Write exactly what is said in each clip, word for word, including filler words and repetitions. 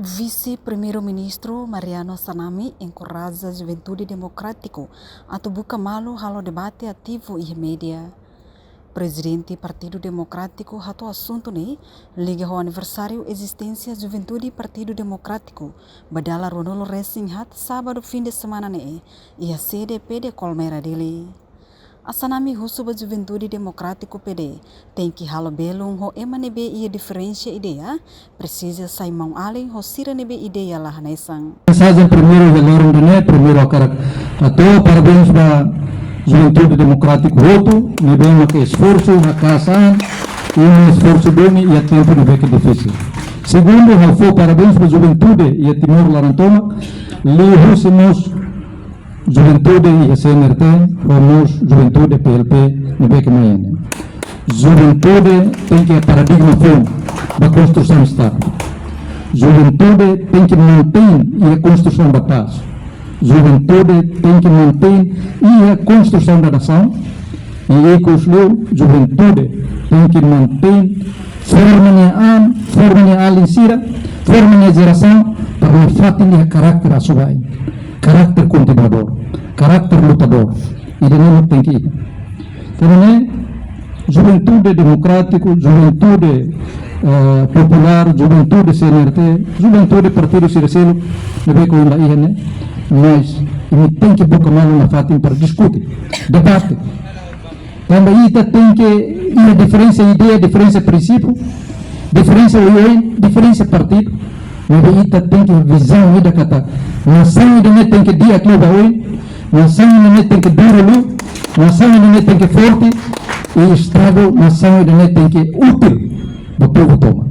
Vise-Primeiru-Ministru Mariano Assanami enkoraja Juventude Demokrátiku atu buka malu halo debate ativu iha média. Prezidente Partidu Demokrátiku hato'o asuntu ne'e liga ho aniversáriu ezisténsia Juventude Partidu Demokrátiku ba dala ruanulu-resin-haat, sábadu fin de semana ne'e, iha sede P D Colmera, Dili. Assanami husu ba Juventude Demokrátiku, P D, tenke halo belun ho ema ne'ebé iha diferensa ideia, presiza sai maun-alin ho sira ne'ebé ideia la hanesan. Mensajen primeiru iha loron ida-ne'e, primeiru hakarak hato'o parabéns ba Juventude Demokrátiku hotu, ne'ebé maka esforsu, haka'as an, i esforsu duni iha tempu ne'ebé ke difisil. Segundu, ha'u fó parabéns ba juventude iha Timor laran tomak, liuhusi mós juventude iha C N R T, ho mós juventude P L P ne'ebé ke mai ne'e. Juventude tenke paradigma foun ba konstrusaun Estadu. Juventude tenke mantein iha konstrusaun ba pás. Juventude tenke mantein iha konstrusaun da nasaun. I ikus liu, juventude tenke mantein, forma nia an, forma nia alin sira, forma nia jerasaun, para nafatin iha karakter asuwa'in, karakter kontinuadór, karakter lutadór. Ida-ne'e mak tenke iha. Tanba ne'e, Juventude Demokrátiku, Juventude, eh, Populár, Juventude C N R T, juventude partidu sira seluk ne'ebé ke ohin la iha ne'e, mas imi tenke buka malu nafatin para diskute, debate. Tanba ita tenke iha diferensa ideia, diferensa prinsípiu, diferensa oioin, diferensa partidu. Maibé ita tenke vizaun ida katak nasaun ida-ne'e tenke di'ak liu ba oin, nasaun ida-ne'e tenke duru liu, nasaun ida-ne'e tenke forte, i Estadu nasaun ida-ne'e tenke útil ba povu tomak.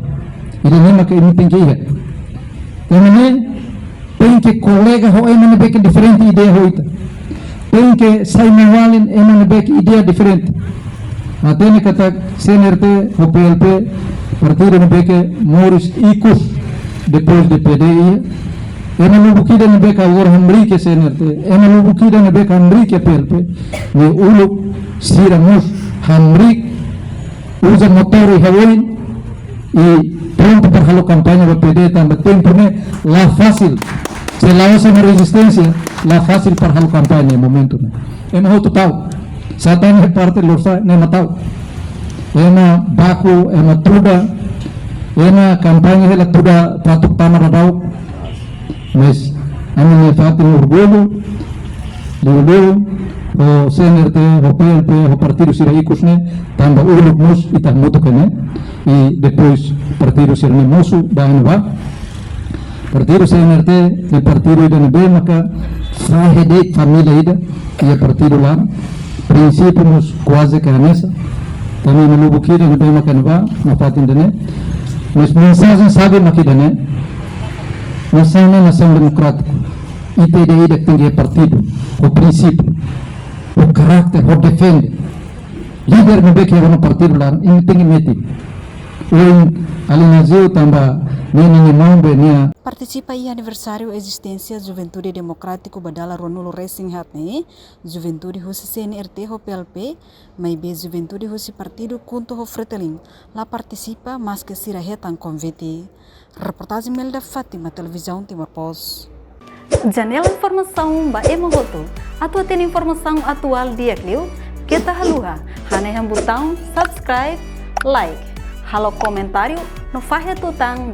Ida-ne'e maka imi tenke iha. Tanba ne'e, tenke kolega ho ema ne'ebé ke diferente ideia ho ita. Tenke sai maun-alin ema ne'ebé ke ideia diferente. Hatene katak C N R T ho P L P, partidu ne'ebé ke moris ikus depois de P D iha. Ema lubuk ida ne'ebé ke agora hamriik iha C N R T, ema lubuk ida ne'ebé ke hamriik iha P L P, ne'e uluk sira mós hamriik, uza motór iha oin, i prontu para halo kampaña ba P D, tanba tempu ne'e la fasil. Se la'ós ema rezisténsia, la fasil para halo kampaña iha momentu ne'e. Ema hotu ta'uk. Sá tan iha parte lorosa'e ne'e ema ta'uk. Ema baku, ema tuda, ema kampaña hela tuda fatuk tama daudaun. Mas ami-nia fatin orgullu, liuliu ho C N R T, ho P L P, ho partidu sira ikus ne'e, tanba uluk mós ita hamutuk iha ne'e, i depois partidu sira ne'e mosu ba iha ne'ebá. Partidu C N R T ne'e partidu ida ne'ebé maka fahe de'it família ida iha partidu laran, prinsípiu mós kuaze ke hanesan, tanba ema lubuk ida ne'ebé maka iha ne'ebá, nafatin ida-ne'e. Mas mensajen xave maka ida-ne'e, nasaun ne'e nasaun demokrátiku. Ita ida-idak tenke iha partidu, ho prinsípiu, ho karakter, ho defende. Líder ne'ebé ke iha ona partidu laran, imi tenke metin. Ohin alin Azeu tanba nia, nia, nia maun be nia. Partisipa iha aniversáriu ezisténsia Juventude Demokrátiku ba dala ruanulu-resin-haat ne'e, juventude husi C N R T ho P L P, maibé juventude husi partidu KHUNTO ho FRETILIN la partisipa, maske sira hetan konvite. Reportajen Melda Fátima, Televizaun Timor Post. Janela informasaun ba ema hotu. Atu hatene informasaun atuál di'ak liu, keta haluha hanehan butaun subscribe, like, halo komentáriu no fahe tutan ba